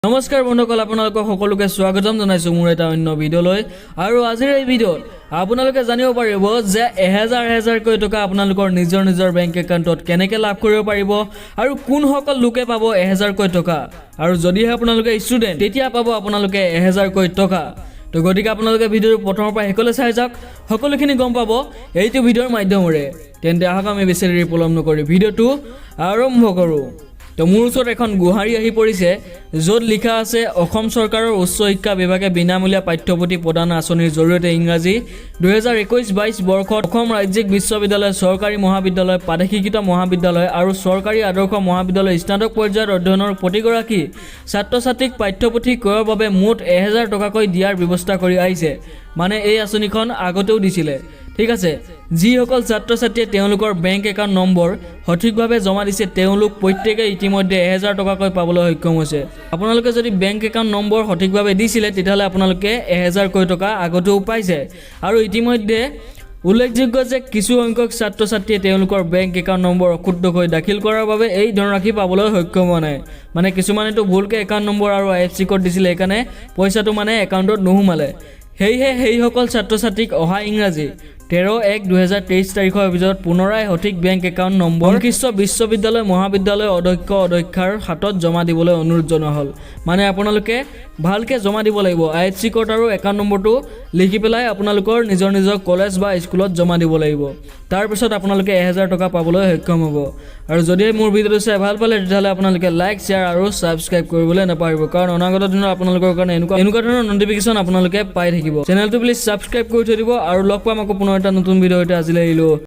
নমস্কাৰ বন্ধুসকল, আপোনালোকক সকলোকে স্বাগতম জনাইছোঁ মোৰ এটা অন্য ভিডিঅ'লৈ। আৰু আজিৰ এই ভিডিঅ'ত আপোনালোকে জানিব পাৰিব যে 1000 এহেজাৰকৈ টকা আপোনালোকৰ নিজৰ নিজৰ বেংক একাউণ্টত কেনেকৈ লাভ কৰিব পাৰিব আৰু কোনসকল লোকে পাব 1000কৈ টকা। আৰু যদিহে আপোনালোকে ষ্টুডেণ্ট, তেতিয়া পাব আপোনালোকে 1000কৈ টকা। তো গতিকে আপোনালোকে ভিডিঅ'টো প্ৰথমৰ পৰা শেষলৈ চাই যাওক, সকলোখিনি গম পাব এইটো ভিডিঅ'ৰ মাধ্যমেৰে। তেন্তে আহক, আমি বেছি দেৰি পলম নকৰি ভিডিঅ'টো আৰম্ভ কৰোঁ। তো মোৰ ওচৰত এখন গোহাৰি আহি পৰিছে, য'ত লিখা আছে, অসম চৰকাৰৰ উচ্চ শিক্ষা বিভাগে বিনামূলীয়া পাঠ্যপুথি প্ৰদান আঁচনিৰ জৰিয়তে ইংৰাজী 2021-22 বৰ্ষত অসম ৰাজ্যিক বিশ্ববিদ্যালয়, চৰকাৰী মহাবিদ্যালয়, প্ৰাদেশীকৃত মহাবিদ্যালয় আৰু চৰকাৰী আদৰ্শ মহাবিদ্যালয় স্নাতক পৰ্যায়ত অধ্যয়নৰ প্ৰতিগৰাকী ছাত্ৰ ছাত্ৰীক পাঠ্যপুথি ক্ৰয়ৰ বাবে মুঠ 1000 টকাকৈ দিয়াৰ ব্যৱস্থা কৰি আহিছে। মানে এই আঁচনিখন আগতেও দিছিলে, ঠিক আছে। যিসকল ছাত্ৰ ছাত্ৰীয়ে তেওঁলোকৰ বেংক একাউণ্ট নম্বৰ সঠিকভাৱে জমা দিছে, তেওঁলোক প্ৰত্যেকে ইতিমধ্যে 1000 টকাকৈ পাবলৈ সক্ষম হৈছে। আপোনালোকে যদি বেংক একাউণ্ট নম্বৰ সঠিকভাৱে দিছিলে, তেতিয়াহ'লে আপোনালোকে 1000কৈ টকা আগতেও পাইছে। আৰু ইতিমধ্যে উল্লেখযোগ্য যে কিছু সংখ্যক ছাত্ৰ ছাত্ৰীয়ে তেওঁলোকৰ বেংক একাউণ্ট নম্বৰ অশুদ্ধকৈ দাখিল কৰাৰ বাবে এই ধনৰাশি পাবলৈ সক্ষম হোৱা নাই। মানে কিছুমানেতো ভুলকৈ একাউণ্ট নম্বৰ আৰু আইএফচি ক'ড দিছিলে, সেইকাৰণে পইচাটো মানে একাউণ্টত নোসোমালে। সেয়েহে সেইসকল ছাত্ৰ ছাত্ৰীক অহা ইংৰাজী 13/1/2023 তাৰিখৰ ভিতৰত পুনৰাই সঠিক বেংক একাউণ্ট নম্বৰ সংশ্লিষ্ট বিশ্ববিদ্যালয়, মহাবিদ্যালয়ৰ অধ্যক্ষ, অধ্যক্ষাৰ হাতত জমা দিবলৈ অনুৰোধ জনোৱা হ'ল। মানে আপোনালোকে ভালকৈ জমা দিব লাগিব। আইএফচি ক'ড আৰু একাউণ্ট নম্বৰটো লিখি পেলাই আপোনালোকৰ নিজৰ নিজৰ কলেজ বা স্কুলত জমা দিব লাগিব। তাৰপিছত আপোনালোকে 1000 টকা পাবলৈ সক্ষম হ'ব। আৰু যদিহে মোৰ ভিডিঅ'টো চাই ভাল পালে, তেতিয়াহ'লে আপোনালোকে লাইক, শ্বেয়াৰ আৰু ছাবস্ক্ৰাইব কৰিবলৈ নাপাহৰিব, কাৰণ অনাগত দিনত আপোনালোকৰ কাৰণে এনেকুৱা এনেকুৱা ধৰণৰ নটিফিকেশ্যন আপোনালোকে পাই থাকিব। চেনেলটো প্লিজ ছাবস্ক্ৰাইব কৰি থৈ দিব আৰু লগ পাম আকৌ পুনৰ এটা নতুন ভিডিঅ' সৈতে। আজিলৈ আহিলোঁ।